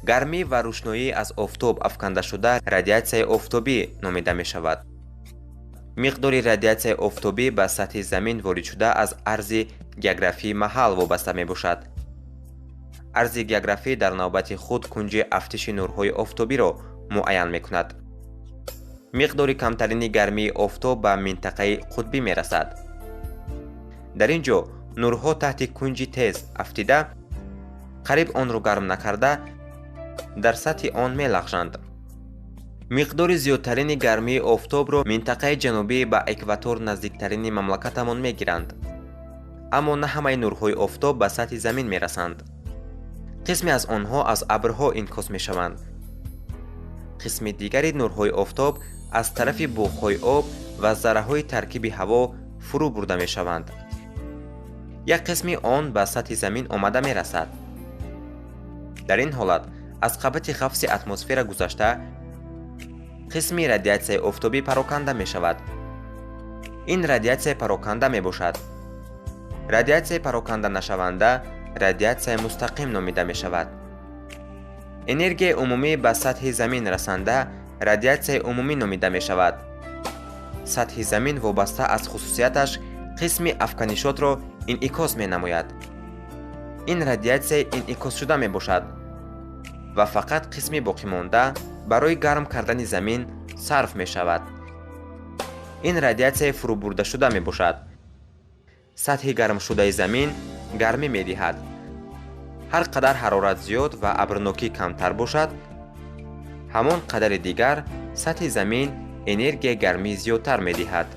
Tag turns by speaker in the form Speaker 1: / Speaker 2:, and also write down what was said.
Speaker 1: Гармӣ ва рӯшноӣ аз офтоб афкандашуда радиатсияи офтобӣ номида мешавад. Миқдори радиатсияи офтобӣ ба сатҳи замин воридшуда аз арзи географии маҳал вобаста мебошад. Арзи географӣ дар навбати худ кунҷи афтиши нурҳои офтобиро муайян мекунад. Миқдори камтарини гармии офтоб ба минтақаи қутбӣ мерасад. Дар ин ҷо нурҳо таҳти кунҷи тез афтида, қариб онро гарм накарда, дар сатҳи он мелағжанд. Миқдори зиёдтарини гармии офтобро минтақаи ҷанубӣ ба экватор наздиктарини мамлакатамон мегиранд. Аммо на ҳамаи нурҳои офтоб ба сатҳи замин мерасанд. Қисме аз онҳо аз абрҳо инъикос мешаванд. Қисми дигари нурҳои офтоб аз тарафи буғҳои об ва зарраҳои таркиби ҳаво фурӯ бурда мешаванд. Як қисми он ба сатҳи замин омада мерасад. Дар ин ҳолат аз қабати ғафси атмосфера гузашта қисми радиатсияи офтобӣ пароканда мешавад. Ин радиатсияи пароканда мебошад. Радиатсияи пароканда нашаванда радиатсияи мустақим номида мешавад. Энергияи умумӣ ба сатҳи замин расанда радиатсияи умумӣ номида мешавад. Сатҳи замин вобаста аз хусусияташ қисми афканишотро инъикос менамояд. Ин радиатсияи инъикосшуда мебошад ва фақат қисми боқимонда барои гарм кардани замин сарф мешавад. Ин радиатсияи фурӯбурдашуда мебошад. Сатҳи гармшудаи замин гармӣ медиҳад. Ҳар қадар ҳарорат зиёд ва абрнокӣ камтар бошад, ҳамон қадари дигар сатҳи замин энергияи гармӣ зиёдтар медиҳад.